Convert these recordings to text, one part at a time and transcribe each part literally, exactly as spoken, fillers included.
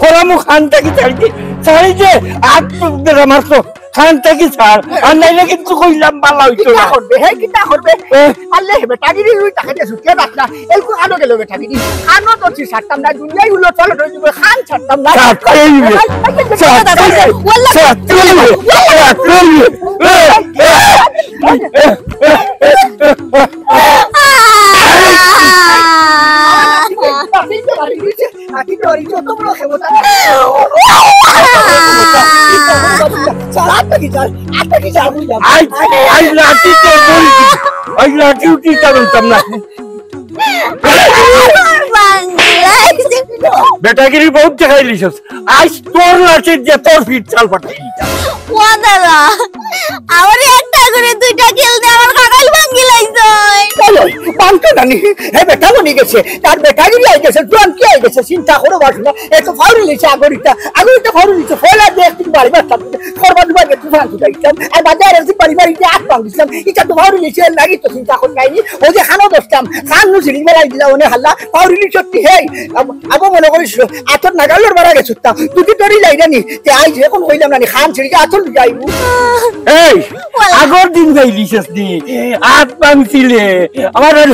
কলামু খান থাকি ছাড়ি দে, ছাড়ি দে, আত বেড়া মারছো, খান থাকি ছাড়, আর নাইলে কিন্তু কইলাম বালা অইতো কিতা না। করবে, হে কিতা করবে? এ? আল্লাহ, বেটাগিরি রুই তাকে দিয়ে ছুটিয়ে রাখ না, এই কো আনো গেল বেটাগিরি, আনো তো তুই ছাড়তাম না, দুনিয়াই হলো চলো, তুই দিব, খান ছাড়তাম না। ছাড়তেই হবে, ছাড়তেই হবে, ওয়াল্লাহ। ছাড়তেই হবে, ছাড়তেই হবে। এ, এ, এ, এ, এ, এ, এ। আই, আই লাঠি তো বলি, আই লাঠি উঠি কারণ না। বেটাগিরি বহুত দেখাইলিছস। আজ তোর লাঠি দিয়া তোর ফিট চাল ফাটাই দিতাম। ও দাদা, আমার একটা করে দুইটা কিল দে, আমার কাকাইল ভাঙ্গি লাইছই। ওই, ওই, ভাঙতো না নি? হে বেটা বনি গেছে, তার বেটাগিরি আই গেছে, জোয়ান কি আই গেছে, চিন্তা করো বাসু না। এ তো ফাউরি লিছে আগরিটা, আগরিটা ফাউরি লিছে, ফয়লা যে একদিন বাড়ি বাসতাম, করবা দুবার গেছে ফান ফুটাইতাম, আর বাদে আর একদিন বাড়ি বাড়ি যে আট ভাঙ দিছিলাম, এটা তো ফাউরি লিছে, এর লাগি তো চিন্তা করি নাইনি। ওই যে খানো দোষতাম, খান নু সিঁড়ি বেড়াই দিলা, ওনে হাল্লা, ফাউরি লিছে সত্যি, হেই, আব-, আবো মনে করিস, আতর নাগালর বাড়া গেছে, তা দুটি তোরই যাই জানি, যে আই যে এখন কইলাম না নি, খান সিঁড়ি আতর যাইবো। এই, আগর দিন যাইলি শেষ দিন, আত ভাঙছিলে, আমার আর,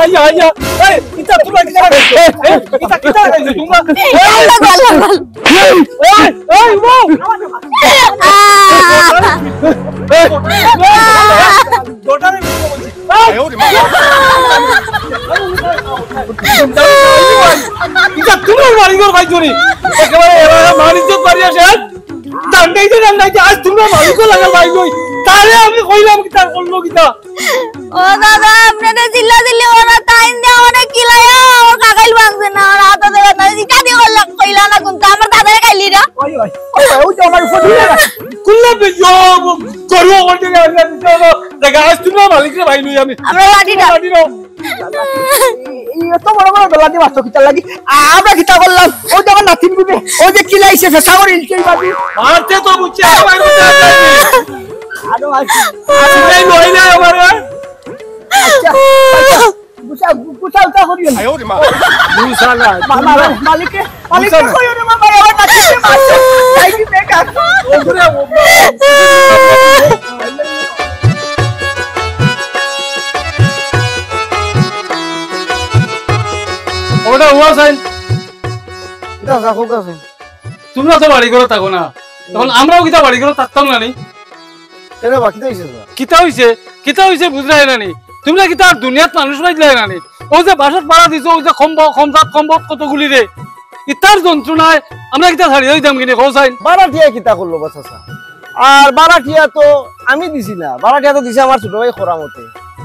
আইয়া, আইয়া, এই, ইতা তোমরা কিতা করছো? এই, ইতা কিতা করছো তোমরা? এই, এই, এই, বউ! দরজার ভিতরে বলছি। এই! ইতা তোমরা বাড়িঘর ভাই চুরি। একেবারে এরা মারিত পারি আসে, হ্যাঁ? দান্ডাইতে, দান্ডাইতে, আজ তোমরা মালিকও লাগা ভাই লই। তারে আমি কইলাম কিতা, করলো কিতা? ও দাদা, আপনারা চিল্লা চিল্লি ওরা তাইন দে আমারে কিলাইয়া, আমার কাকাইল ভাঙছে না, আমার হাতে ধরে না, ইটা দিয়ে করলাম, কইলা না কোনটা, আমার দাদারে খাইলি না। ওই, ওই, ওই, ওই তো আমার উপর দিয়ে গেল। কুল্লা বে, ইয়ো, গরু ওখান থেকে আনলে দিতে হলো। দেখা, আজ তোমরা মালিকরে ভাই লই আমি। আমরা লাঠি না। লাঠি নাও। এই, এই এত বড় বড় বেলা দিয়ে মারছো কিতার লাগি? আমরা কিতা করলাম? ওই তো আমার নাতিন গুনে, ওই যে কিলাইছে, ফেসা করে ইলছে এই বাবু। মারতে তো বুঝছি, আমার মধ্যে আর নাই। আরো আছে। আর নাই, নয় না আমার, হ্যাঁ? আচ্ছা, আচ্ছা। গুছা, গুছা উঠা করিও না। গুছা না, মা-, মা-, মালিকে, মালিকে গুছা না। কইও না, মা, ভাই, আমার নাতিকে মারছে। তাই কি বেকার? ওরে, ওরে। ওটা হুয়া সাইন। এটা আছে, হোক আছে। তোমরা তো বাড়ি ঘরো থাকো না, এখন আমরাও কিতা বাড়ি ঘরো থাকতাম না নি? কেন বা, কিতা হইছে বা? কিতা হইছে? কিতা হইছে বুঝরায় না নি? তোমরা কিতা আর দুনিয়াত মানুষ পাইলায় না নি? ও যে বাসাত ভাড়া দিছো, ও যে কম ব-, কম জাত, কম বত কতগুলি রে, ইতার যন্ত্রণায় আমরা কিতা ছাড়িয়া দিতাম কিনে, কও চাইন? ভাড়াটিয়া কিতা করলো বা চাচা? আর ভাড়াটিয়া তো আমি দিছি না, ভাড়াটিয়া তো দিছে আমার ছোট ভাই খরামতে।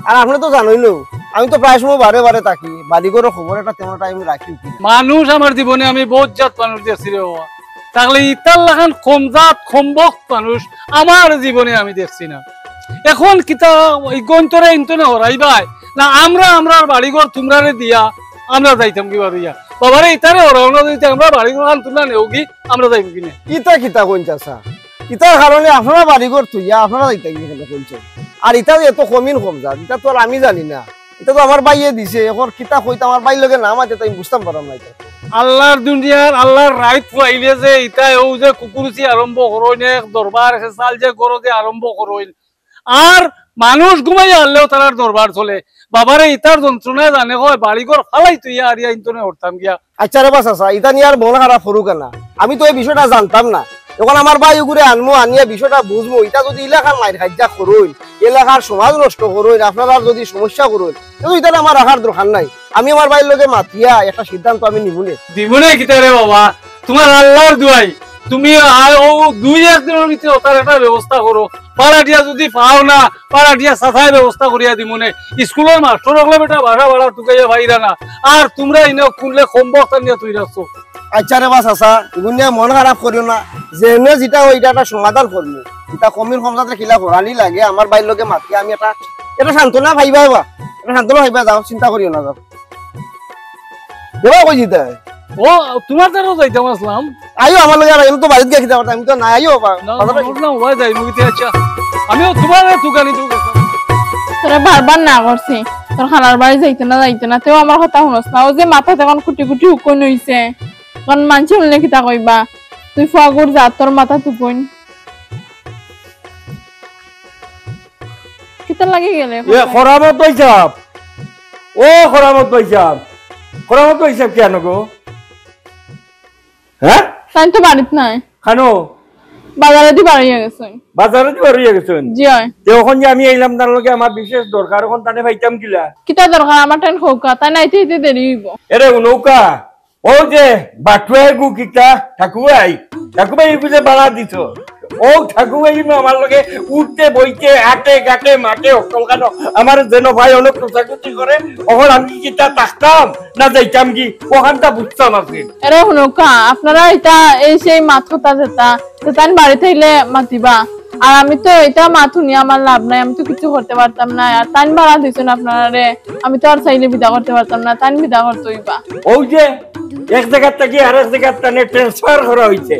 আর আপনে তো জানইনউ, আমি তো প্রায় সময় বারে বারে থাকি, বাড়িঘরর খবর একটা তেমন একটা আমি রাখি উঠি না। মানুষ আমার জীবনে আমি বহুত জাত মানুষ দেখছি রে বাবা, তাহলে ইতার লাখান কম জাত কম বক্ত মানুষ আমার জীবনে আমি দেখছি না। এখন কিতা ইগন্তরে ইন্তনে হরাইবায় না, আমরা আমরার বাড়িঘর তুমরারে দিয়া আমরা যাইতাম কিবা দিয়া? বাবারে, ইতারে হরাও না, যদি আমরা বাড়িঘর খান তুমরা নেওগি, আমরা যাইমু কিনে? ইতা কিতা কইন চাচা? ইতার কারণে আপনারা বাড়িঘর থইয়া আপনারা যাইতা গিয়া কেনে কইছো? আর ইতা যে এত কমিন কম জাত, ইতা তো আর আমি জানি না। ইতা তো আমার ভাইয়ে দিছে, এখন কিতা কইতা আমার ভাইর লগে না মাতে তাই বুঝতাম পারলাম না ইতা। আল্লাহর দুনিয়ার আল্লাহর রাইত ফুয়াইলে যে ইতা ও যে কুকুরুচি আরম্ভ করইন, এক দরবার খেসাল যে গরো যে আরম্ভ করইন, আর মানুষ ঘুমাইয়া হারলেও তারার দরবার চলে। বাবারে, ইতার যন্ত্রণায় জানে কয় বাড়িঘর ফালাই থইয়া আর ইয়া ইন্তনে হরতাম গিয়া। আচ্ছা রে বা চাচা, ইতা নিয়া আর মন খারাপ করুক্কা না। আমি তো এই বিষয়টা জানতাম না। এখন আমার ভাই ওগুরে আনমু, আনিয়া বিষয়টা বুঝমু। ইতা যদি ইলাখান মাইর খাইজা করইন, এলাকার সমাজ নষ্ট করইন, আপনারার যদি সমস্যা করইন, তে তো ইতারে আমার রাখার দরকার নাই। আমি আমার ভাইর লগে মাতিয়া একটা সিদ্ধান্ত আমি নিমুনে। দিমুনে কিতা রে বাবা? তুমার আল্লাহর দুয়াই, তুমি আ-, ও দুই এক দিনর ভিতরে ওটার একটা ব্যবস্থা করো। ভাড়াটিয়া যদি পাও না, ভাড়াটিয়া চাচায় ব্যবস্থা করিয়া দিমুনে। স্কুলর মাস্টর অকলে বেটা বাসা ভাড়া তুকাইয়া পাইরা না। আর তুমরা ইনো কুনলে কম বক্ত আনিয়া তুই রাখছো। আচ্ছা রে বা চাচা, ইগুন নিয়া মন খারাপ করিও না। যেনে যেটা অয়, ইটা একটা সমাধান করমু। ইটা কমিন কম জাতরে কিলা করানি লাগে, আমার ভাইর লগে মাতিয়া আমি একটা, একটা সান্ত্বনা পাইবা বা। একটা সান্ত্বনা পাইবা, যাও, চিন্তা করিও না, যাও। এবার কই যিতায়? ও, তুমার দ্বারাও যাইতাম আসলাম। আইও আমার লগে, আর আমি তো বাড়িত গিয়া কিতা করতাম, আমি তো নাই, আইও বা-, না, না, বাজারে। না, না, ওই যাই, মুগিতে আচ্ছা। আমিও তুমার দোকানে তো গেছিলাম। তোরে বারবার না করছি। তোর খালার বাড়ি যাইতে না, যাইতে না, তেও আমার কথা হুনস না। অউ যে মাথাত অখন কুটি কুটি উকুন অইছে, অখন মানষে হুনলে কিতা কইবা? তুই ফুয়াগুর যা, তোর মাথাত উকুন। কিতার লাগি গেলে? এ, খরামত ভাইসাব। ও খরামত ভাইসাব। খরামত ভাইসাব কিয়ানো গো? হ্যাঁ? তাইন তো বাড়িত নাই। খানো? বাজারেদি বারইয়া গেছইন। বাজারেদি বারইয়া গেছইন? জি অয়। তে অখন যে আমি আইলাম তান লগে, আমার বিশেষ দরকার, অখন তানে পাইতাম কিলা? কিতা দরকার? আমার তাইন কউক্কা, তাইন আইতে আইতে দেরি অইবো। এরে, হুনউক্কা, অউ যে বাটুয়ায় গু কিতা, ঠাকুভাই, ঠাকুভাই এগু যে ভাড়া দিছো, অউ ঠাকুভাই কিন্তু আমার লগে উঠতে বইতে, আটে ঘাটে মাঠে হকলখানো আমার যেন ভাই অনেক খোঁচাখুচি করে, অখন আমি কিতা থাকতাম না যাইতাম কি, অখানতা বুঝতাম আছে। এরে হুনউক্কা, আপনারা ইতা এই সেই মাত কথা যেতা, তে তাইন বাড়িত আইলে মাতিবা। আর আমি তো ইতা মাত হুনিয়া আমার লাভ নাই, আমি তো কিচ্ছু করতে পারতাম না। আর তাইন ভাড়া দিছইন আপনারারে, আমি তো আর চাইলে বিদা করতে পারতাম না, তাইন বিদা করতে অইবা। অউ যে এক জাগাত থাকি আরেক জাগাত তানে transfer করা অইছে।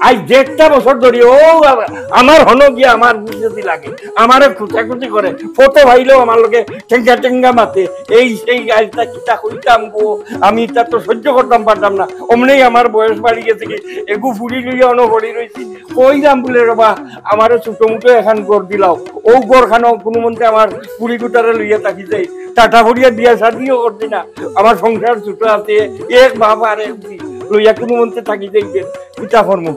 আইজ দেড়টা বছর ধরি অউ আ-, আমার হনো গিয়া আমার বুঝাদি লাগে, আমারে খুঁচাখুচি করে, ফটো ভাইলেও আমার লগে টেঙ্গা টেঙ্গা মাতে, এই সেই গাইলটা কিতা কইতাম গো, আমি ইতা তো সহ্য করতাম পারতাম না। অমনেউ আমার বয়স বাড়ি গেছে কি, এগু ফুড়ি লইয়া অনো পড়ি রইছি। কইলাম বুলে, "রে বা, আমারে ছোট মুটো এখান ঘর দিলাও, অউ ঘরখানো কুনুমন্তে আমার ফুড়ি গুটারে লইয়া থাকি যাই, টাটা পড়িয়া বিয়া শাদিও করছি না, আমার সংসার ছোট আছে, এক বাপ আর এক ঝি, লইয়া কুনুমন্তে থাকি যাই যে, কিতা করমু?"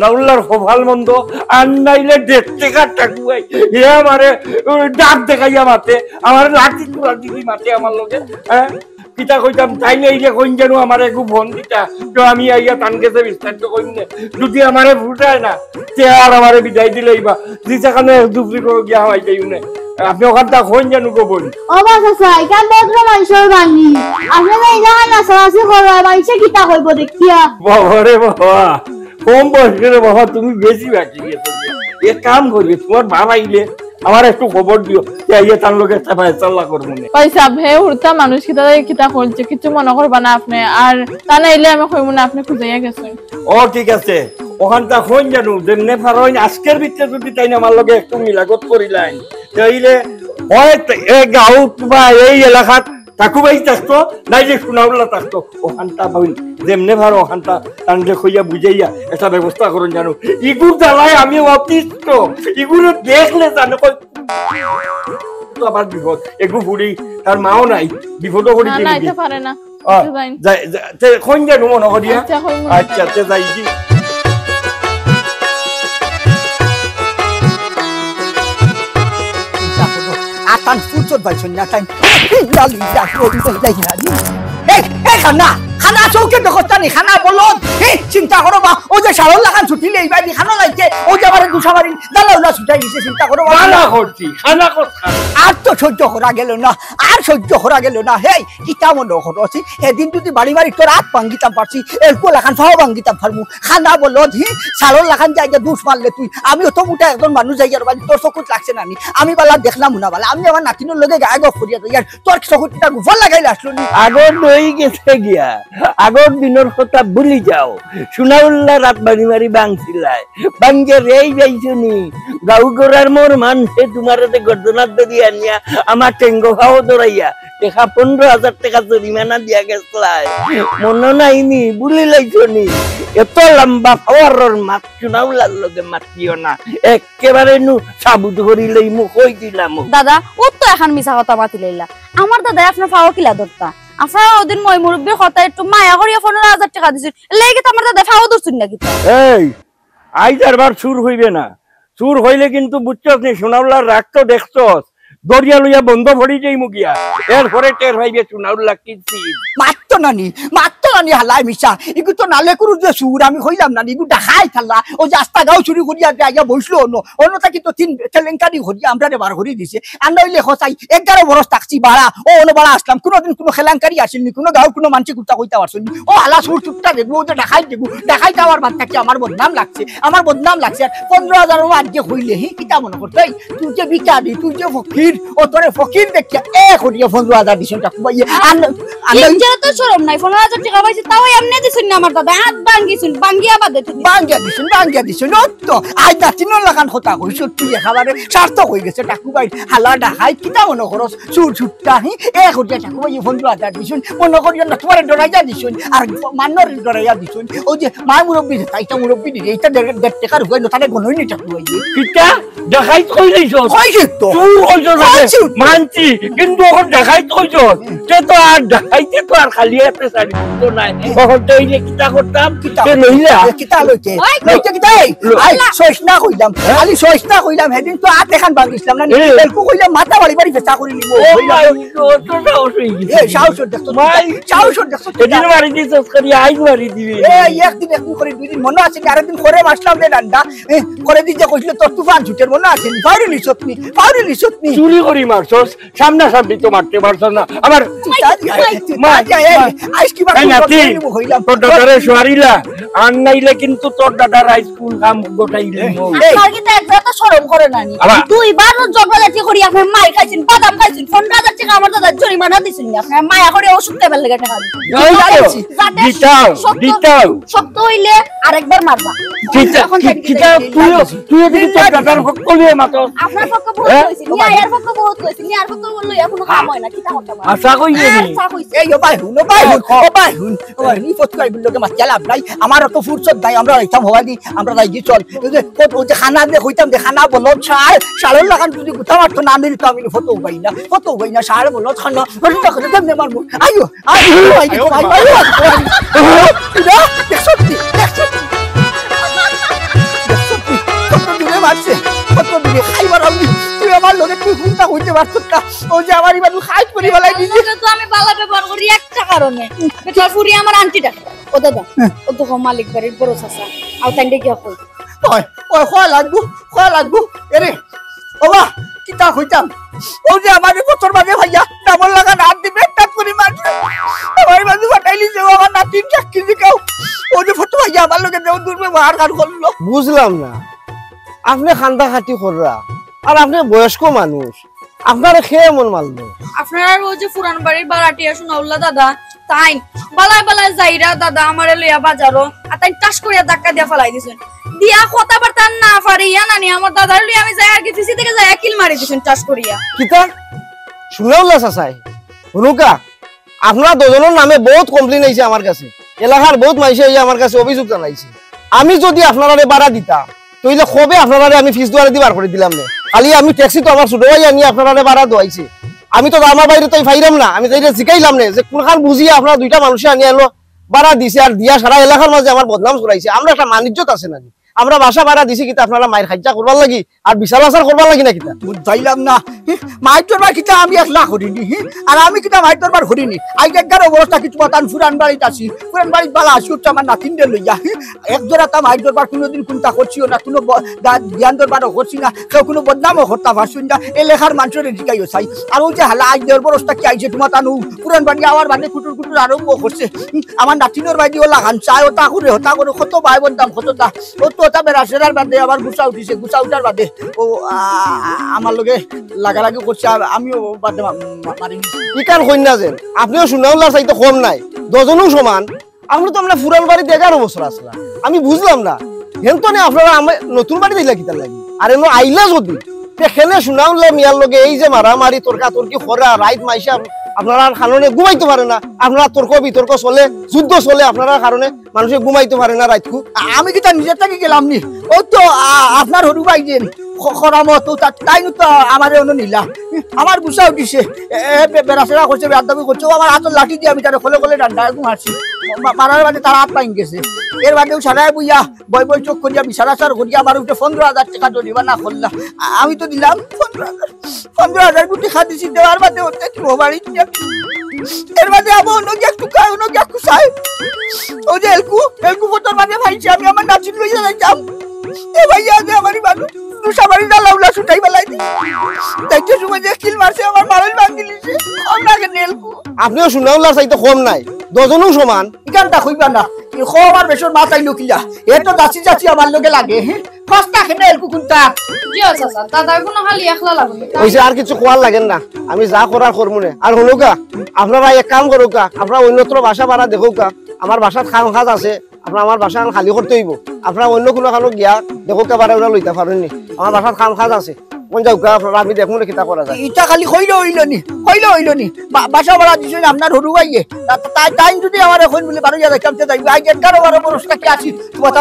নাউল্লার কপাল মন্দ, আর নাইলে দেড় টেকা ঠাকুভাই, হে আমারে, ও, ডাক দেখাইয়া মাতে, আমারে লাঠি তুলা দিদি মাতে আমার লগে, হ্যাঁ? কিতা কইতাম, তাইন আইলে কইন যেন আমারে এগু ফোন দিতা, তো আমি আইয়া তান গেছে বিস্তারিত কইমু নে। যদি আমারে ফুটায় না, তে আর আমারে বিদায় দিলাইবা, দিতা কানে এক দুবরি করে গিয়া হামাই যাইমু নে। আপনে অখানতা কইন যেন গো বইন। ও বা চাচা, ইখান ভদ্র মানষর বাড়ি। আপনে যে ইলাখান নাচানাচি কররা, মানষে কিতা কইবো দেখিয়া? বাবা রে বাবা, কম বয়সে রে বাবা, তুমি বেশি বাকি গেছো। এক কাম করি, তুমার বাপ আইলে আমারে একটু খবর দিও, তে আইয়া তান লগে একটা ফয়সালা করমু নে। ভাইসাব, হে হুরুতা মানুষ, কিতা কিতা কইলছে, কিচ্ছু মনো করবা না আপনে। আর তান আইলে আমি কইমু না আপনে খুজাইয়া গেছইন। ও ঠিক আছে, অখানতা কইন যেন, যেমনে পারইন আইজকের ভিতরে যদি তাইন আমার লগে একটু মিলাগত করিলাইন, তাইলে অয় তে-, এ গাঁওত বা এই এলাকাত ঠাকুভাই থাকতো, নাইলে সোনাউল্লা থাকতো, অখানতা বইন, যেমনে পারো অখানতা তানরে কইয়া বুঝাইয়া একটা ব্যবস্থা করইন যেন। ইগুর জ্বালায় আমি অতিষ্ঠ, ইগুরে দেখলে জানো কই তো আবার বিপদ। এগু ফুড়ি, তার মাও নাই, বিপদও করি না, দিল না, কি? আইতে পারে না। আ, আচ্ছা, যাই। যাই, যাই, তে কইন যেন মনো করিয়া? আচ্ছা, কইমু। আচ্ছা, তে যাই কি? চিন্তা করো। আর তান ফুরসত পাইছইন না, তাইন। ইন্না লিল্লাহি ওয়া ইন্না ইলাইহি রাজিউন। এই, এই, খানা, খানা, চউখে দেখছ না নি, খানা বলদ। এই, চিন্তা করো বা, অউ যে সারর লাখান ছুটি লইবা, নি খানা লাইছে, অউ যে আমারে দুষা মারি, দালা উলা ছুটাই দিছে, চিন্তা করো বা। খানা করছি, খানা কর, খানা। আর তো সহ্য করা গেল না, আর সহ্য করা গেল না। হেই, কিতা মনো করো, সি, সেদিন যদি বাড়ি বাড়ি তোর আত ভাঙ্গিতাম পারছি, এরকম লাখান ফাও ভাঙ্গিতাম পারমু। খানা বলদ, হি, সারর লাখান যাইগা দুষ মারলে তুই। আমি অত মোটা একজন মানুষ যাইগা রে বা, তোর চকুত লাগছে না নি? আমি বালা দেখলাম না বালা। আমি আমার নাতিনর লগে গায়ে গফ করিয়া যাই, আর তোর চকুত ইটা গোবর লাগাইল আসলো নি? আগর রই গেছে গিয়া, আগর দিনর কথা ভুলি যাও। সোনাউল্লা রাত বাড়ি মারি ভাঙছিলায়, ভাঙ্গে রেই যাইছো নি? গাউ গড়ার মোর মানষে তুমারে তে গর্দনাত ধরি আনিয়া আমার টেঙ্গো ফাও ধরাইয়া টেকা পনেরো হাজার টেকা জরিমানা দিয়া গেছলায়। মনো নাই নি, ভুলি লাইছো নি? এত লম্বা পাওয়ারর মাত সোনাউল্লার লগে মাতিও না, একেবারে নু সাবুত করি লইমু, কই দিলাম। দাদা, ও তো এখন মিছা কথা মাতি লাইলা। আমার দাদায় আপনার ফাও কিলা ধরতা? আপনারা ওদিন মই মুরব্বির কথা একটু মায়া করিয়া পনেরো হাজার টেকা দিছইন, এর লাগি তো আমার দাদায় ফাও ধরছইন না কিতা? এই, আইজ আর বার চুর অইবে না। চুর অইলে কিন্তু বুঝছস নি, সোনাউল্লার রাগ তো দেখছস, দরিয়া লইয়া বন্ধ পড়ি যাইমু গিয়া, এরপরে টের পাইবে সোনাউল্লা কি চিজ। মাততো না নি, মাততো না নি, হালায় মিছা। ইগু তো নালে কুরুর যে চুর, আমি কইলাম না নি, ইগু ডাকাইত হালা। অউ যে আস্তা গাঁও চুরি করিয়া যে আইয়া বইছলো অনো, অনো থাকি তো তিন কেলেঙ্কারি করিয়া আমরারে বার করি দিছে। আর নইলে কছাই এগারো বরস থাকছি বাড়া, অউ অনো বাড়া আছলাম, কুনুদিন কুনু কেলেঙ্কারি আছিল নি, কুনু গাঁওর কুনু মানষে কুন্তা কইতা পারছইন নি? অউ হালা চুর চুরটা দেখবো, অউ যে ডাকাইত দেখবো, ডাকাইত আমার বাদ থাকি আমার বদনাম লাগছে, আমার বদনাম লাগছে। আর পনেরো হাজার অনো আজকে কইলে, হি, কিতা মনো করতে? তুই যে ভিখারি, তুই যে ফকির, ও তোরে ফকির দেখিয়া এ করিয়া পনেরো হাজার দিছইন টেকা ভাই। আর ইজ্জত তো শরম নাই, পনেরো হাজার টেকা পাইছি, তাও এমনে দিছইন না আমার দাদা, আত ভাঙ্গিছইন, ভাঙ্গিয়া বাদে তো দিছইন। ভাঙ্গিয়া দিছইন, ভাঙ্গিয়া দিছইন। ও তো আজ নাতিনর লাখান কথা কইছ তুই, একেবারে সার্থক অই গেছে টেকা ভাই। হালা ডাকাইত কিতা মনো করস, চুর চুট্টা হি, এ করিয়া টেকা ভাই পনেরো হাজার দিছইন, মনো করিও না, তুমারে ডরাইয়া দিছইন, আর মানরে ডরাইয়া দিছইন। ওই যে মা মুরব্বি, তাই তো মুরব্বি দিলে, এটা দেড় দেড় টেকার উপরে নতারে গণই নি টেকা ভাই। কিতা? ডাকাইত কইলাইছস? কইছি তো। চুর কইছস না? কইছি তো। মানছি, কিন্তু অখন ডাকাইত কইছস। তে তো আর ডাকাইতে তো আর খালি হাতে ছাড়ি দিত নায়। অখন তো অইলে কিতা করতাম? কিতা? তে লইলা? এ, কিতা লইতে? ওই! লইতে কিতা? এই, লো- আই, সইস না কইলাম। হ্যাঁ? খালি সইস না কইলাম, হেদিন তো আত এখান ভাঙিছিলাম না। এ। এলকু কইলাম মাথা বাড়ি বাড়ি ফেচা করি নিব। ও কইলাম। মাই, ও তো সাহস অইছে। এ, সাহস অর দেখছো? মাই। সাহস অর দেখছো? এদিন মারি দিছস করি, আইজ মারি দিবি। এ, একদিন একদিন করি দুই দিন মনো আছে নি? আরেকদিন করে মারলাম রে ডান্ডা। এ, করে দিন যে কইছিল তোর তুফান ছুটের মনো আছে নি? পাউরি লিছত নি? পাউরি লিছত নি? চুরি করি মারছস, সামনাসামনি তো মারতে পারছস না। আমার মাই, মাই, মাই। আইজ কি বার এই নাতি, কইলাম? তোর দাদারে সরিলা, আর নাইলে কিন্তু তোর দাদার আইজ কোন কাম গোটাই দিমু। এই। আপনার কিন্তু একবার তো শরম করে না নি? আবার? দুইবার ঝগড়াঝাটি করি আপনি মাই খাইছেন, বাদাম খাইছেন, পনেরো হাজার টেকা আমার দাদার জরিমানা দিছেন নি? আপনার মায়া করে ওষুধ টেবিল লেগে টেকা দিছেন। এই তো, যাতে দিতাও, সত্য, দিতাও। সত্য হইলে আরেকবার মারবা। দিতা-, এখন কি-, জানি কি কিতা জানি। তুইও, তুইও কিন্তু তোর দাদার পক্ষ লইয়া মাতস। আপনার পক্ষ বহুত হ্যাঁ? হইছে, নিয়ার পক্ষ বহুত হইছে, নিয়ার পক্ষ লইয়া কোনো কাম হয় না, কিতা করতে পারে? আশা কই আর জানি। চা কইছে। এই, ও ভাই হুন, ও ভাই হুন, ও ভাই হুন, ও ভাই হুন, ই ফটকা ইগুর লগে মাতিয়া লাভ নাই, আমার অত ফুরসত নাই, আমরা যাইতাম হবাদি, আমরা যাই গি চল। ওই যে, ও, ওই যে খানা দে, কইতাম দে, খানা বলো, ছাড়, ছাড়ের লাগান যদি গুতা মারতো না, আমি তো আমি ফটো উবাই না, ফটো উবাই না, ছাড় বলো, খানা, ওটা করে দেন আমার মুখ। আইও, আইও, আইও, আইও, আইও। ইরা, দেখছো কি? দেখছো কি? দেখছো কি? কত দূরে মারছে, কত দূরে খাইবার আমি। তুই আমার লগে তুই কোনটা হইতে পারছত না। ও যে আমার ইবার খাইট করি বেলাই দিছে। তোর লগে তো আমি ভালো ব্যবহার করি একটা কারণে। বেটার ফুরি আমার আন্টি ডাকে। ও দাদা, হ্যাঁ। ও তো মালিক বাড়ির বড় চাচা। আও তাইন ডেকে কই। ওই, ওই, খোয়া লাগবো, খোয়া লাগবো। এরে, ওবা, কিতা কইতাম? ও যে আমার এই বছর মাঝে ভাইয়া, ডাবল লাগা রাত দিবে, টাক করি মারছে। আমার বাজু ফাটাইলি যে, ও আমার নাতিন সাক্ষী দিকাও। ও যে ফটো ভাইয়া, আমার লগে যে দুর্ব্যবহার কার করলো। বুঝলাম না, আপনি কান্দা কাটি কররা, আর আপনি বয়স্ক মানুষ, আপনারে কে এমন মারলো? আপনার আর ও যে পুরান বাড়ির বাড়াটিয়া সোনাউল্লা দাদা, তাইন বালায় বালায় যাইরা দাদা আমারে লইয়া বাজারো, আর তাইন টাস করিয়া ধাক্কা দিয়া ফালাই দিছইন। দিয়া কথাবার্তা না পারি, ইয়া নানি আমার দাদার লইয়া আমি যাই আর কি পিছে থেকে যাই কিল মারি দিছইন টাস করিয়া। কিতা? সোনাউল্লা চাচাই? হুনুকা, আপনারা দুজনের নামে বহুত complain আইছে আমার কাছে, এলাকার বহুত মাইনষে আইয়া আমার কাছে অভিযোগ জানাইছে। আমি যদি আপনারারে বাড়া দিতাম, তইলে কবে আপনারারে আমি ফিস দুয়ারেদি বার করি দিলাম নে। খালি আমি ট্যাক্সি তো আমার ছোট ভাই আনি আপনারারে বাড়া দেওয়াইছে। আমি তো আমার বাইরে তাই পাইরাম না, আমি তাইরে জিকাইলাম নে যে কোনখান বুঝিয়া আপনারা দুইটা মানুষে আনি এলো বাড়া দিছে আর দিয়া সারা এলাকার মাঝে আমার বদনাম ছড়াইছে। আমরা একটা মানিজ্যত আছে না নি? আমরা বাসা বাড়া দিছি কিতা আপনারা মাইর খাইজা করবার লাগি আর বিচার আচার করবার লাগি না কিতা? বুঝাইলাম না। হি? মাইর দরবার কিতা আমি একলা করিনি, হি? আর আমি কিতা মাইর দরবার করিনি? আইজ একগার অবস্থা কিছু মাতান ফুরান বাড়িত আছি, ফুরান বাড়িত বালা আছি, উঠছে আমার নাতিনরে লইয়া, হি? এক জোড়া তা মাইর দরবার কোনোদিন কোনটা করছিও না, কোনো ব-, দা-, জ্ঞান দরবারও করছি না, কেউ কোনো বদনামও করতা পারছি না, এলাকার মানুষরে জিকাইও চাই। আর ওই যে হালা আইজ দেড় বরস থাকি আইছে তোমার তানু, ফুরান বাড়ি আওয়ার বাদে কুটুর কুটুর আরম্ভ করছে। হি? আমার নাতিনর বাড়ি ওলা খান চায়, ওটা করে, হতা করে, কত বায় বদনাম, কত তা। ও তো ওটা বেড়াছেড়ার বাদে আবার গুছা উঠিছে, গুছা উঠার বাদে ও, আ, আ, আমার লগে লাগালাগি করছে, আর আমিও বাদে মা-, মা-, মারি নিছি। ইকান কইন না যেন, আপনিও সোনাউল্লার চাইতে কম নাই, দুজনও সমান। আপনি তো আমরা ফুরান বাড়িত এগারো বছর আসলা, আমি বুঝলাম না। হেন তো নে আপনারা আমার নতুন বাড়িত আইলা কিতার লাগি? আর এনো আইলা যদি, তে কেনে সোনাউল্লা মিয়ার লগে এই যে মারামারি, তর্কাতর্কি করা, রাইত মাইনষে আপনারার কারণে ঘুমাইতো পারে না, আপনারা তর্ক বিতর্ক চলে, যুদ্ধ চলে আপনারার কারণে। মানুষে ঘুমাইতো পারে না রাইতকু। আ-, আমি কিতা নিজের থাকি গেলাম নি? ও তো, আ, আপনার হরু ভাই যে খ-, খরামত, ও তা-, তাইন তো আমারে অনো নিলা। আমার গুছা উঠিছে। এ, এ, বে-, বেড়াছেড়া করছে, বেয়াদবি করছে। ও আমার আতর লাঠি দিয়া আমি তারে খলে খলে ডান্ডা এগু মারছি। মা-, মারার বাদে তার আত ভাঙি গেছে। এর বাদেও সারায় বইয়া বই বই চোখ করিয়া বিচার আচার করিয়া আমার উপরে পনেরো হাজার টেকা জরিমানা করলা। আ-, আমি তো দিলাম পনেরো হাজার। পনেরো হাজার গুটি খাদিছি দেওয়ার বাদে ওতে কি মোবাইল কিনে। এর বাদে আবার অন্য গিয়া একটু খায়, অন্য গিয়া একটু চায়। ও যে এলকু, এলকু ফটোর বাদে ভাইছি আমি আমার নাচিন লইয়া যাইতাম। এ ভাইয়া যে আমারই মানুষ, দুসা বাড়ি না লাউলা ছুটাই বেলাই দি। দেখতে সময় যে কিল মারছে আমার মারল ভাঙি দিছে। কম লাগে নে এলকু। আপনিও সোনাউল্লার চাইতে কম নাই, দুজনও সমান। ইকানটা কইবা না। ই খো আমার বেশর মাথায় লুকিলা। এ তো যাচি যাচি আমার লগে লাগে, হ্যাঁ? খস্তা খেনে এলকু কুন্তা? জি, আচ্ছা, আচ্ছা। দাদা, কোনো খালি একলা লাগবে। অইছে, আর কিছু কওয়ার লাগের না। আমি যা করার করমুনে। আর হুনউক্কা, আপনারা এক কাম করউক্কা, আপনারা অন্যত্র বাসা ভাড়া দেখউক্কা। আমার বাসাত কাম কাজ আছে, আপনারা আমার বাসা খালি করতে অইবো। আপনারা অন্য কুনু খানো গিয়া দেখউক্কা, ভাড়া উড়া লইতা পারইন নি। আমার বাসাত কাম কাজ আছে। কোন যাউক্কা, আপনারা আমি দেখমুনে কিতা করা যায়। ইটা খালি কইলে অইলো নি, কইলে অইলো নি। বা-, বাসা ভাড়া দিছইন আপনার হুরু ভাইয়ে। তা-, তা-, তাই, তাই যদি আমারে কইন বুলে বারইয়া যাইতাম, তে যাইবো। আইজ এগারো বারো বরস থাকি আছি, তুমার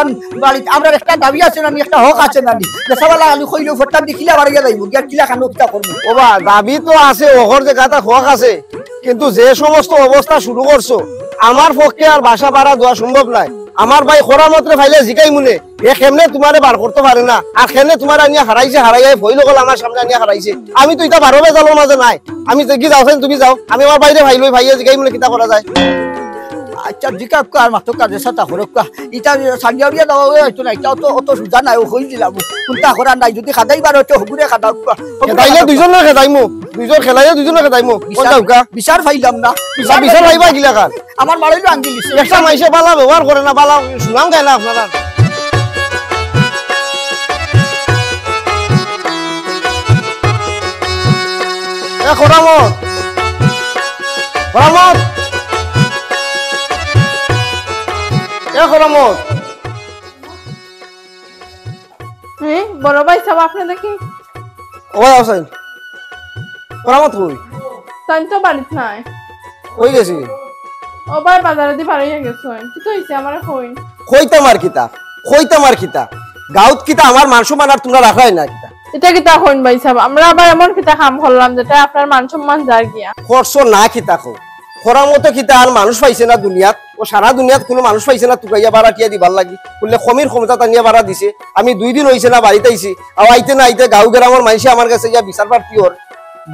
বাড়িত আমরার একটা দাবি আছে না নি, একটা হক আছে না নি? বেচারা খালি কইলে ফট্টা দেখিলা বারইয়া যাইবো। গিয়া কিলা খানো কিতা করবো? ওবা, দাবি তো আছে, হকর জাগাত হক আছে, কিন্তু যে সমস্ত অবস্থা শুরু করছো, আমার পক্ষে আর বাসা ভাড়া দেওয়া সম্ভব নায়। আমার ভাই খরামতরে পাইলে জিগাইমুনে, এ কেমনে তুমারে বার করতো পারে না, আর কেমনে তুমারে আনিয়া হারাইছে, হারাইয়া ফইল অকল আমার সামনে আনিয়া হারাইছে। আমি তো ইতা বারো বেজালর মাঝে নাই। আমি যে কি যাও চাইন, তুমি যাও, আমি আমার ভাইরে পাইলে, ভাইয়ে জিগাইমুনে কিতা করা যায়। আচ্ছা, জিগাউক্কা আর মাতউক্কা, যে সাতা করউক্কা। ইটা সারিয়া উড়িয়া দেওয়া অইতো না, ইটা অত, অত সুজা নায়, ও কই দিলাম। কুন্তা করার নাই, যদি খেদাইবার অয় তে হগুরে খেদাউক্কা। খেদাইলে দুইজনরে খেদাইমু, দুইজন খেলাইলে দুইজনরে খেদাইমু। কোন বিচার, যাউক্কা? বিচার পাইলাম না। ইটা বিচার পাইবা কিলাখান? আমার মারাইলো আঙ্গিল দিছে। একটা মাইনষে ভালা ব্যবহার করে না, ভালা সুনাম গায় না আপনারা। এ খরামত, খরামত, এ খরামত। হ্যাঁ, বড় ভাইসাব, আপনে দেখি। ও ভাই, আছইন? খরামত কই? তাইন তো বাড়িত নাই। কই গেছে? ও ভাই, বাজারেদি বারইয়া গেছইন। কিতা অইছে, আমারে কইন। কইতাম আর কিতা, কইতাম আর কিতা। গাউত কিতা আমার মান সম্মান আর তুমরা রাখরায় না কিতা? ইটা কিতা কইন ভাইসাব? আমরা আবার এমন কিতা কাম করলাম যেটা আপনার মান সম্মান যার গিয়া? করছো না কিতা কও? খরামতে কিতা আর মানুষ পাইছে না দুনিয়াত? ও সারা দুনিয়াত কুনু মানুষ পাইছে না তুকাইয়া ভাড়াটিয়া দিবার লাগি? বুলে কমির ক্ষমতা টানিয়া ভাড়া দিছে। আমি দুই দিন অইছে না বাড়িত আইছি, আও আইতে না আইতে গাউ গেরামর মাইনষে আমার গেছে ইয়া বিচার প্রার্থী অর,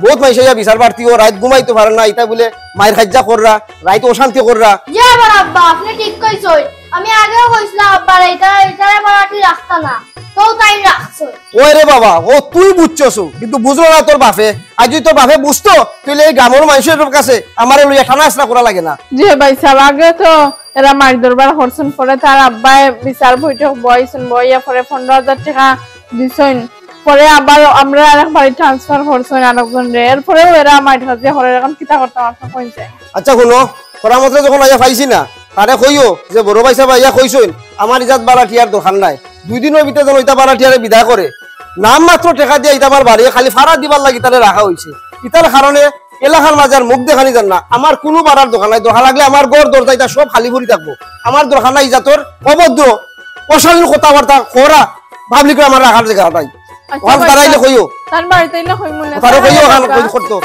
বউত মাইনষে ইয়া বিচার প্রার্থী অর, রাইত ঘুমাইতো পারে না, ইতা বুলে মাইর কাইজ্জা কররা, রাইত অশান্তি কররা। ইয়া আবার আব্বা, আপনে ঠিক কইছইন। আমি আগেও কইছলাম আব্বারে, ইতারে ভাড়াটি রাখতা না, তেউ তাইন রাখছইন। ওই রে বাবা, ও তুই বুঝছস, কিন্তু বুঝলো না তোর বাপে। আইজ যুদি তোর বাপে বুঝতো, তাইলে এই গ্রামর মাইনষর কাছে আমারে লইয়া টানা-হেচড়া করা লাগে না। জি ভাইসাব, আগে তো এরা মাইর দরবার করছইন, পরে তার আব্বায় বিচার বৈঠক বওয়াইছইন, বওয়াইয়া পরে পনরো হাজার টেকা দিছইন, পরে আবার আমরারে আরেক বাড়ি transfer করছইন আরেকজনরে, এরপরেও এরা মাইর কাইজ্জা করের। এখন কিতা করতাম, আপনে কইন চাই। আচ্ছা হুনো, খরামতরে যখন আইয়া পাইছি না, তারে কইও যে বড় ভাইসাব আইয়া কইছইন, আমার ইজাত ভাড়াটিয়ার দরকার নাই, দুই দিনর ভিতরে যেন ইতা ভাড়াটিয়ারে বিদায় করে। নাম মাত্র টেকা দিয়া ইতা আমার বাড়ি, খালি ভাড়া দিবার লাগি তারে রাখা অইছে। ইতার কারণে এলাকার মাঝে আর মুখ দেখানি যার না। আমার কুনু ভাড়ার দরকার নাই, দরকার লাগলে আমার ঘর দরজা ইতা সব খালি পড়ি থাকবো। আমার দরকার নাই ইজাতর অভদ্র, অশালীন কথাবার্তা করা, public-রে আমার রাখার জাগা নাই। আচ্ছা, ওখান তারাইলে কইও। তান বাড়িত আইলে কইমুনে। তারে কইও, ওখান কই করতো।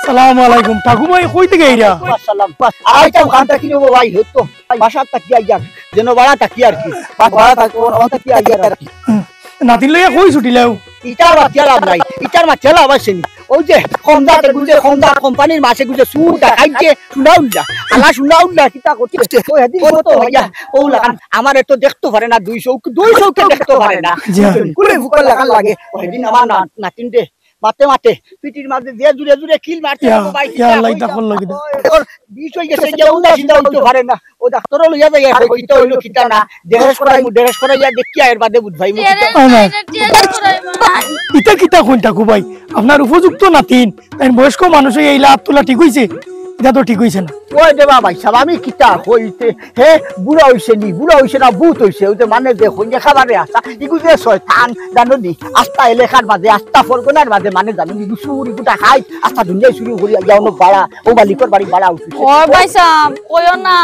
সালামু আলাইকুম। ঠাকু ভাই, কই থাকি আইরা? সালাম। আইতাম খান থাকি রে ভাই, হতো। বাসাত থাকি আইয়ার, যেন ভাড়া থাকি আর কি। বা-, ভাড়া থাকি, ও, ও থাকি আইয়ার আর কি। হুম। নাতিন লইয়া কই ছুটিলাও? ইতার মাতিয়া লাভ নাই, ইতার মাতিয়া লাভ আছে নি? ওই যে কমদার, এগু যে কমদার কোম্পানির মাসে গুজে সুর দেখাইছে, শুনাউল্লা, আলা শুনাউল্লা, কিতা করছে? ওই হেদিন কত ভাইয়া, ও লাখান, আমারে তো দেখতো পারে না, দুই চউখ, দুই চউখে দেখতো পারে না। জি। কুলে ফুকর লাখান লাগে। ওই দিন আমার না-, নাতিন রে, মাতে মাতে, পিঠির মাঝে যে জুরে জুরে কিল মারছে, ইয়া, ও ভাই, ইয়া কিতা আল্লাহ, কইতাম। ইতা করলো কিতা? ওই, ওর বিষ অই গেছে, যে উল্টা সিধা অইতো পারে না। ও ডাক্তারও লইয়া যাই, আর কই কিতা অইলো, কিতা না। ড্রেস করাইমু, ড্রেস করাইয়া দেখিয়া এর বাদে বুঝাইমু কিতা। টেরেস আয় না। নাই, টেরেস করাইবো না। ইতা কিতা কইন ঠাকু ভাই? আপনার উপযুক্ত নাতিন, তাইন বয়স্ক মানুষ অইয়া ইলা আত তুলা ঠিক অইছে? ইতা তো ঠিক অইছে না। ওই রে বাবা, সাব, আমি কিতা কইতে, হে বুড়া অইছে নি, বুড়া অইছে না, ভূত অইছে, ওই যে মানে যে কইন যে খাবারে আসা, ইগু যে শয়তান, জানো নি, আস্তা এলাকার মাঝে, আস্তা ফরগনার মাঝে মানে জানো নি, ইগু চুর, ইগু ডাকাইত, আস্তা দুনিয়ায় চুরি করি, ইয়া অনো বাড়া, ও মালিকর বাড়ি বাড়া উঠছে। ও ভাইসাব, কইও না।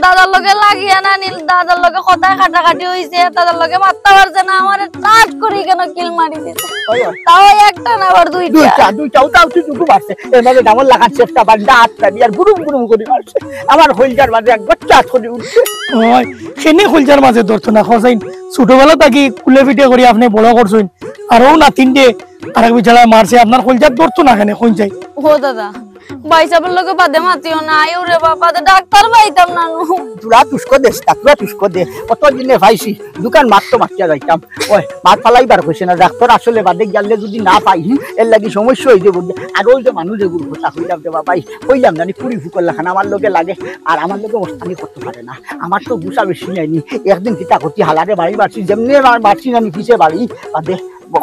দাদার লগে লাগিয়া না নি, দাদার লগে কথায় কাটাকাটি অইছে, দাদার লগে মাততা পারছে না, আমারে টাট করি কেনে কিল মারি দিছে। ওই, ওই। তাও একটা না, আবার দুইটা। দুইটা, দুইটা, ওটাও তুই দুগু মারছে। এর মাঝে ডাবল লাগান সেফটা বান্দা আত পানি আর গুরুম গুরুম করি মারছে। আমার কইলজার মাঝে এক বাচ্চা আত করি উঠছে। ওই, কেনে কইলজার মাঝে ধরতো না, হোসেন? ছোটবেলা থাকি কুলে পিঠে করি আপনে বড় করছইন। আর ও নাতিনরে আরেক বিচারায় মারছে, আপনার কইলজাত ধরতো না কেনে, কইন চাই? ও দাদা, ভাইসাবর লগে বাদে মাতিও না, আইও রে বাবা, তো ডাক্তার পাইতাম না নু। তোরা তুস্কো দে, তোরা তুস্কো দে। কত দিনে পাইছি, দোকান মাত তো মাতিয়া যাইতাম। ওই, মাত ফালাইবার কইছে না, ডাক্তার আসলে বাদে গেলে যদি না পাই, হুম, এর লাগি সমস্যা হয়ে যাবো। আর ওই যে মানুষ এগুলো কথা কইলাম রে বাবা, এই কইলাম জানি কুড়ি ফুকর লাখান আমার লগে লাগে, আর আমার লগে ওস্তানি করতে পারে না। আমার তো গুছা বেশি নাইনি, একদিন কিতা করছি হালারে বাড়ি বাড়ছি, যেমনি বাড়ছি নানি পিছে বাড়ি, বাদে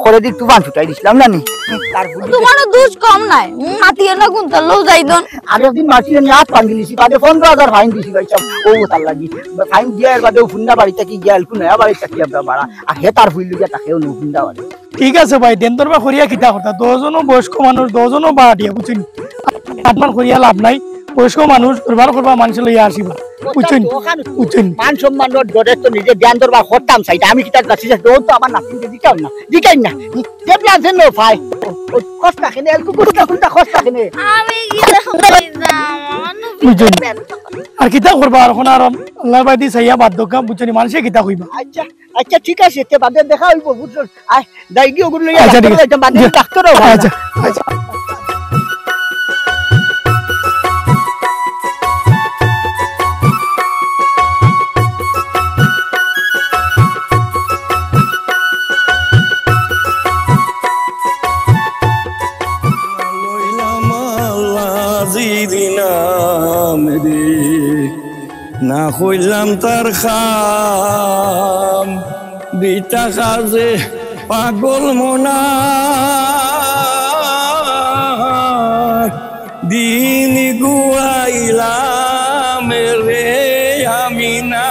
করে দি তুফান ছুটাই দিছিলাম না নি? তার গুলি তোমারও দুষ কম নাই। উম, মাতিয়ে না গুনতে লো যাই দন। আরেকদিন মাসি আমি আত ভাঙি দিছি, বাদে পনেরো হাজার ফাইন দিছি ভাই সাহেব। ও তার লাগি। ফাইন দিয়া এর বাদে ও ফুন্ডা বাড়ি থাকি গিয়া এলকু নয়া বাড়ি থাকি আমরা বাড়া। আর হে তার ফুল লইয়া তাকেও নো ফুন্ডা বাড়ি। ঠিক আছে ভাই, দেন তোর বা করিয়া কিতা কথা? দশজনও বয়স্ক মানুষ, দশজনও বাড়িয়া, বুঝছেন? আটমান করিয়া লাভ নাই। বয়স্ক মানুষ, দুর্বল করবা মানুষ লইয়া আসিবা। বুঝছেন? বুঝছেন? মান সম্মান ডরে তো নিজে ধ্যান দরবার করতাম চাইটা। আমি কিতা গাছি যাই, দৌড় তো আমার নাতিনকে দিতাম না। দিতাম না। দেখলে আছে নো ভাই। ও, ও, কষ্ট কেনে, এলকু কুন্তা, কুন্তা কষ্ট কেনে। আমি কি করি যাম? আমার না বুঝছেন? পেট ব্যথা করে। আর কিতা করবা? আর এখন আর আল্লাহর বায়দি চাইয়া বাদ দোকা, বুঝছেন? মানুষে কিতা কইবা? আচ্ছা, আচ্ছা, ঠিক আছে, তে বাদে দেখা হইব, বুঝছো? আয়, দাইগি ওগুলো লইয়া আচ্ছা, ঠিক ডাক্তার আছে। যাইতাম, বাদে যা। ডাক্তারও ভালো আচ্ছা, না। আচ্ছা। লইলাম আল্লাহ জির নাম রে, না কইলাম তার খাম। বিতা কাজে পাগল মনার দিন গুয়াইলাম রে আমি না।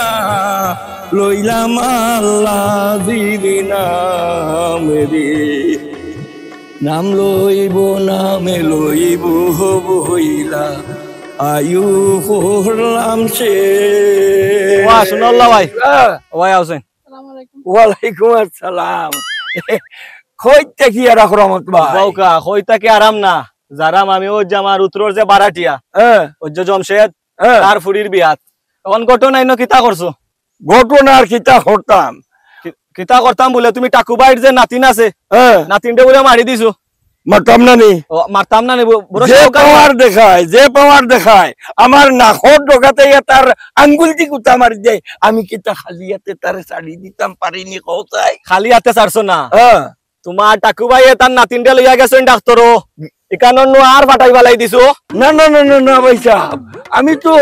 লইলাম আল্লাহ জির নাম রে, নাম লইব নামে লইব বইলা আয়ু করলাম সে। ওয়া, শুনো আল্লাহ ভাই। হ্যাঁ। ওয়া, আছেন? আসসালামু আলাইকুম। ওয়ালাইকুম আসসালাম। কইতে কি আর রহমত ভাই? বাউকা, কইতা কি আরাম না? যারাম আমি ওই যে আমার উত্তরর যে বারাটিয়া, হ্যাঁ। ওই যে জমশেদ, হ্যাঁ। তার ফুরির বিয়াত। এখন ঘটনা ইনো কিতা করছো? ঘটনা আর কিতা করতাম? কি-, কিতা করতাম বলে তুমি টাকু ভাইর যে নাতিন আছে, হ্যাঁ। নাতিনটা বলে মারি দিছো। মারতাম না নি? ও, মারতাম না নি, ব-, বড় যে সাহস কার পাওয়ার দেখায়, যে পাওয়ার দেখায়, আমার নাকর ডগাতে ইয়া তার আঙ্গুল দি গুতা মারি দেয়। আমি কিতা খালি হাতে তারে ছাড়ি দিতাম পারিনি, কও চাই? খালি হাতে ছাড়ছো না? হ্যাঁ। তোমার টাকু ভাইয়ে তার নাতিনটা লইয়া গেছেন ডাক্তারও। ইকানোর নো আর ফাটাই ফালাই দিছো। না, না, না, না, না, ভাই সাহেব, আমি তো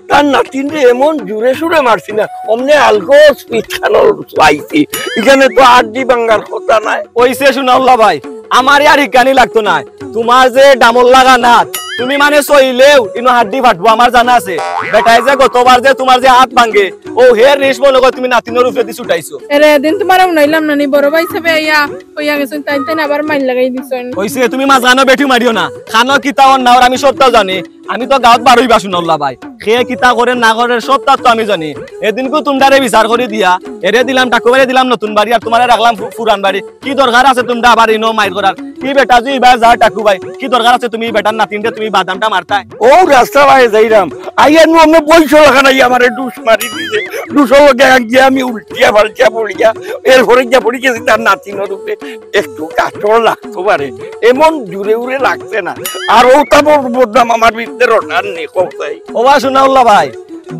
তার নাতিনরে এমন জোরে সোরে মারছি না, অমনে আলগোস পিছানোর পাইছি। এখানে তো আড্ডি ভাঙ্গার কথা নাই। ওইছে সোনাউল্লাহ ভাই, আমার আর হিকানি লাগতো না। তোমার যে ডামর লাগা নাত, তুমি মানে সইলেও ইনো হাড্ডি ফাটবো, আমার জানা আছে। বেটায় যে গতবার যে তোমার যে হাত ভাঙ্গে, ও হের রিস মনে করে তুমি নাতিনর উপরে দি ছুটাইছো। এরে, এদিন তোমারে হুনাইলাম না নি, বড় ভাই হিসাবে আইয়া কইয়া গেছইন, তাইন তাইন আবার মাইর লাগাই দিছইন। কইছে, তুমি মাঝখানো বেটি মারিও না, খানো কিতা অর না অর আমি সবটা জানি। আমি তো গাঁওত বারইবা সোনাউল্লাহ ভাই, কে কিতা করে না করে সবটা তো আমি জানি। এদিনকু তুমরারে বিচার করি দিয়া, এরে দিলাম টাকু বাড়ি, দিলাম নতুন বাড়ি, আর তোমারে রাখলাম ফু-, পুরান বাড়ি। কি দরকার আছে তুমরা আবার ইনো মাইর করার? কি বেটা যে ইবার যা টাকু ভাই, কি দরকার আছে তুমি বেটার নাতিনরে তুমি বাদামটা মারতায়? ও রাস্তা ভাই যাইরাম, আইয়া নু আমি বইছো লাখান আইয়া আমারে ডুস মারি দিছে। ডুসর লগে গিয়া আমি উল্টিয়া পাল্টিয়া পড়িয়া, এরপরে গিয়া পড়ি গেছি তার নাতিনর উপরে। একটু কাঠর লাগতো পারে, এমন জুরে উরে লাগছে না। আর ওটা বড় বদনাম আমার ভিতরে রটার নেই, কোথায়? ওবা সোনাউল্লাহ ভাই,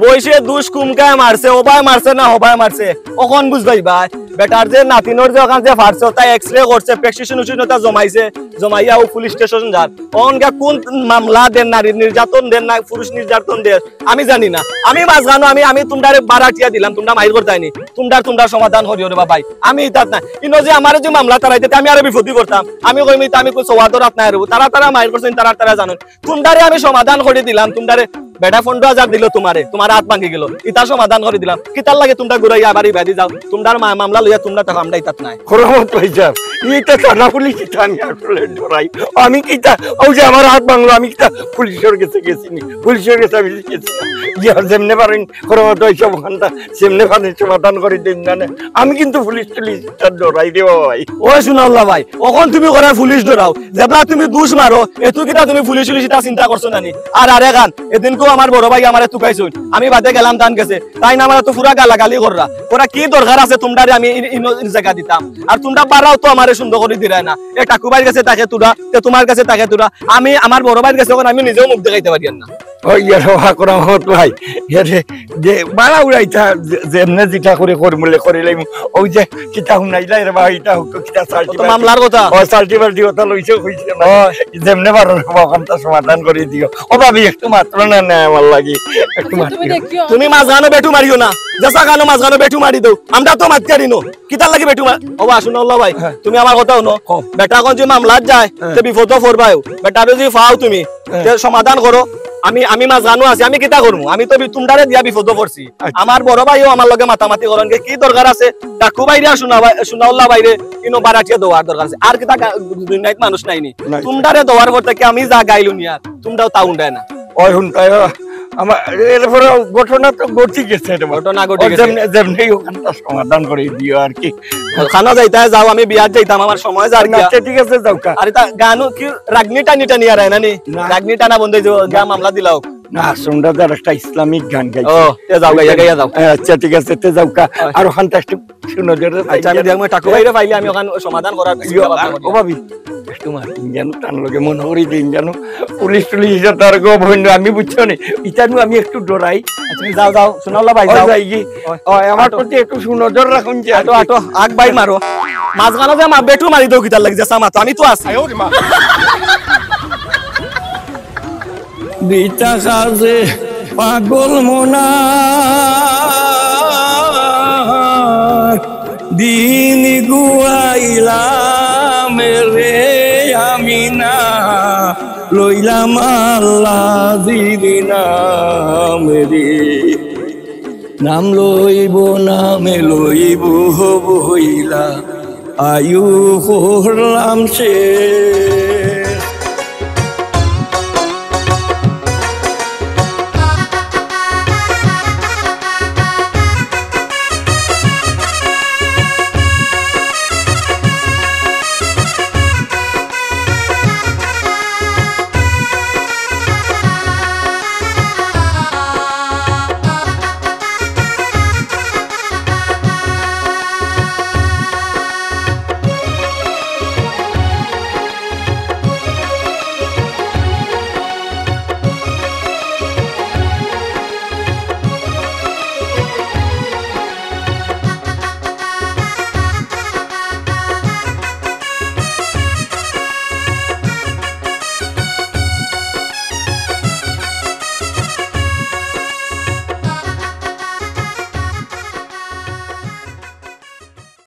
বইছে দুষ কুমকায় মারছে, ওবায় মারছে না হবায় মারছে, অখন বুঝবায় ভাই। বেটার যে নাতিনর যে অখান যে ফাটছে, ওটা এক্সরে করছে, প্রেসক্রিপশন ওষুধ ওটা জমাইছে, জমাইয়া ও পুলিশ স্টেশন যার। অনকা কোন মামলা দের, নারী নির্যাতন দের না পুরুষ নির্যাতন দের, আমি জানি না। আমি মাঝখানো আমি, আমি তুমরারে বারাটিয়া দিলাম, তুমরা মাইর করতায় নি, তুমরার, তুমরার সমাধান করিও রে বাবাই। আমি ইতাত নাই। ইনো যে আমারে যে মামলা তারাইতে, আমি আরো বিপদি করতাম। আমি কইমি, ইতা আমি কই সওয়াদর আত নাই রে, তারা, তারা মাইর করছইন, তারা, তারা জানইন। তুমরারে আমি সমাধান করি দিলাম, তুমরারে বেটা পনেরো হাজার দিল তোমারে, তোমার আত ভাঙ্গি গেল, ইতা সমাধান করি দিলাম। কিতার লাগি তুমরা ঘুরাইয়া আবার ইবাদি যাও? তুমরার মা-, মামলা লইয়া তুমরা থাকো, আমরা ইতাত নাই। রহমত ভাই সাহেব, ইটা থানা পুলিশ, ইটা আমি আসলে ডরাই। আমি কিতা, ওই যে আমার আত ভাঙলো, আমি কিতা পুলিশর গেছে গেছি নি? পুলিশর গেছে আমি গেছি না। ইয়া, যেমনে পারেন, রহমত ভাই সাহেব, ওখানটা যেমনে পারেন সমাধান করি দিন না নে। আমি কিন্তু পুলিশ টুলিশ ইটা ডরাই রে বাবা ভাই। ও সোনাউল্লাহ ভাই, অখন তুমি করার পুলিশ ডরাও, যেবলা তুমি দুষ মারো, এতু কিতা তুমি পুলিশ উলিশ ইতা চিন্তা করছো না নি? আর আরেকখান, এদিনকু আমার বড় ভাই আমারে তুকাইছইন, আমি বাদে গেলাম তান গেছে, তাইন আমারে তো পুরা গালাগালি কররা। ওরা কি দরকার আছে তুমরারে আমি ইন-, ইন-, ইন জাগা দিতাম? আর তুমরা বারাও তো আমারে সুন্দর করি দিরায় না। এ টাকু ভাইর গেছে থাকে তুরা, তে তুমার গেছে থাকে তুরা। আমি আমার বড় ভাইর গেছে অখন আমি নিজেও মুখ দেখাইতে পারিয়ার না। ওই ইয়ার হওয়া করা হত ভাই, এরে যে বাড়া উড়াইতা যে-, যেমনে যেটা করে করিমুলে করিলাইমু। ওই যে কিতা হুনাইলা এর বা ইটা হোক, কিতা সালটি তো বালটি। মামলার কথা। ও সালটি বালটি কথা লইছে কইছে না। ও। যেমনে পারো রে বাবা, ওখানটা সমাধান করি দিও। ও ভাবি, একটু মাত্র না নেয় আমার লাগি, একটু আচ্ছা, মাত্র। তুমি দেখিও। তুমি মাঝখানো বেটু মারিও না, যেসা খানো মাঝখানো বেটু মারি দেও, আমরা তো মাততারি নো। কিতার লাগি বেটু মার-, ও বা, শুনো আল্লাহ ভাই, হ্যাঁ। তুমি আমার কথা হুনো। কও। বেটা অখন যে মামলাত যায়, হ্যাঁ। তে বিপদো পড়বায়ও। বেটারে যদি পাও তুমি, হ্যাঁ। তে সমাধান করো। আমি, আমি মাঝখানো আছি, আমি কিতা করমু? আমি তো বি-, তুমরারে দিয়া বিপদো পড়ছি। আচ্ছা। আমার বড় ভাইও আমার লগে মাতামাতি করইন, কি দরকার আছে? টাকু ভাইরে আর সোনা ভাই, সোনাউল্লাহ ভাইরে ইনো বারাটিয়া দেওয়ার দরকার আছে। আর কিতা গা-, দুনিয়াত মানুষ নাইনি। নাই। তুমরারে দেওয়ার পর থাকি আমি যা গাইলু নিয়া, তুমরাও তা উন্ডায় না। ওই হুনতায়, আমার এরপরে ঘটনা তো ঘটি গেছে রে বাবা। ঘটনা ঘটি ও গেছে। যেমনে, যেমনেই ওখানটা সমাধান করে দিও আর কি। খানো যাইতায় যাও, আমি বিয়াত যাইতাম, আমার সময় যার না, গিয়া। আচ্ছা, ঠিক আছে, যাও কা। আরে তা গানও কি রাগনি টানি টানি আর হয় না নি? না। রাগনি টানা বন্ধ হয়ে যাবো, গিয়া মামলা দিলাও। না, সুন্দর একটা ইসলামিক গান গাইছে। ও, তে যাও, গাইয়া, গাইয়া যাও। হ্যাঁ, আচ্ছা, ঠিক আছে, তে যাও কা। হয়। আর ওখানটা একটু সুনজরে আচ্ছা, আমি দেখমু, টাকু ভাইরে পাইলে আমি ওখান সমাধান করার ইয়ো, ব্যবস্থা আর করি। ও ভাবি, একটু মাতিন জানো, তার লগে মনে করি দিন জানো, পুলিশ টুলিশ ইসে তার গো বন্ধু, আমি বুঝছো নি, ইতানু আমি একটু ডরাই। আচ্ছা, তুমি যাও, যাও, সোনাউল্লাহ ভাই, ও যাও। যাই কি? ওই, ও, আমার আটো। প্রতি একটু সুনজর রাখুন যে আর আটো, কি। আটো, আগ বাইর মারো। মাঝখানো যে মা-, বেটু মারি দেও কিতার লাগি, যে সামাত, আমি তো আছি। বিতা কাজে পাগল মনা দিন গুয়াইলাম রে আমি না, লইলাম আল্লাহ দিদি নাম রে। নাম লইব নামে লইব বইলা আয়ু করলাম সে।